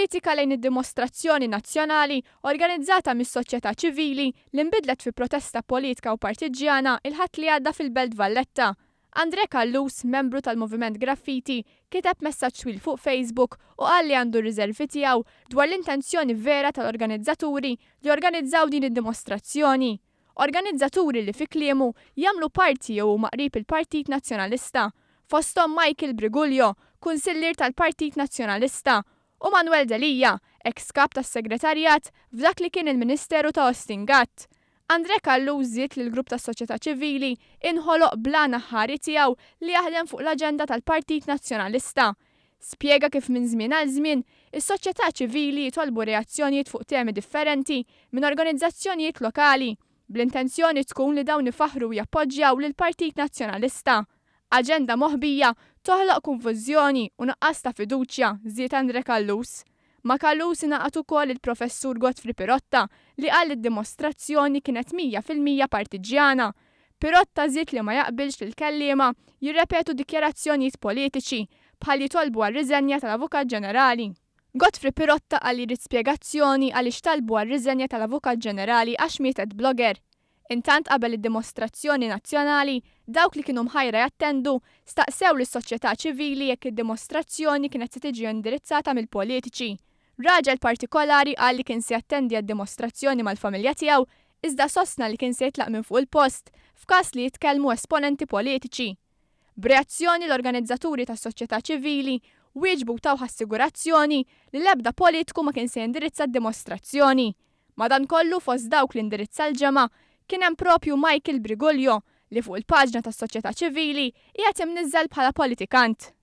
kritika lejn id-dimostrazzjoni nazzjonali organizzata mis-soċjetà ċivili li nbidlet fi protesta politika u partiġġjana il-Ħadd li għadda fil-Belt Valletta. André Callus, membru tal-Moviment Graffiti, kiteb messaġġ twil fuq Facebook u qal li għandu r-riżervi tiegħu dwar l-intenzjoni vera tal-organizzaturi li organizzaw din id-dimostrazzjoni. Organizzaturi li fi kliemu jagħmlu parti jew huma qrib il-Partit Nazzjonalista. Fosthom Michael Briguglio, kunsillier tal-Partit Nazzjonalista, u Manuel Delia, eks kap tas-segretarjat f'dak li kien il-Ministeru ta' Austin Gatt. André Callus żied li l-grupp tas-soċjetà ċivili inħoloq bl-għan aħħari tiegħu li jaħdem fuq l-aġenda tal-Partit Nazzjonalista. Spjega kif minn żmien għal żmien, is-soċjetà ċivili jitolbu reazzjonijiet fuq temi differenti minn organizzazzjonijiet lokali, bl-intenzjoni tkun li dawn ifaħħru u jappoġġjaw lill-Partit Nazzjonalista. Aġenda moħbija toħloq konfużjoni u nuqqas ta' fiduċja, żied André Callus. Ma' Callus ingħaqad ukoll il-Professur Godfrey Pirotta li qal li d-dimostrazzjoni kienet 100% partiġġjana. Pirotta żied li ma jaqbilx li l-kelliema jirrepetu dikjarazzjonijiet politiċi, bħal jitolbu għar-riżenja tal-Avukat Ġenerali. Godfrey Pirotta qal li jrid spjegazzjoni għaliex talbu għar-riżenja tal-Avukat Ġenerali għax mietet blogger. Intant qabel id-dimostrazzjoni nazzjonali, dawk li kienu mħajra jattendu staqsew lis-soċjetà ċivili jekk id-dimostrazzjoni kienet se tiġi indirizzata mill-politiċi. Raġel partikolari qal li kien se jattendi għad-dimostrazzjoni mal-familja tiegħu iżda sostna li kien se jitlaq minn fuq il-post f'każ li jitkellmu esponenti politiċi. B'reazzjoni l-organizzaturi tas-soċjetà ċivili wieġbu u tawh assigurazzjoni li l-ebda politiku ma kien se jindirizza d-dimostrazzjoni. Madankollu fost dawk li indirizza l-ġemgħa kien hemm propju Michael Briguglio li fuq il-paġna tas-soċjetà ċivili qiegħed imniżżel bħala politikant.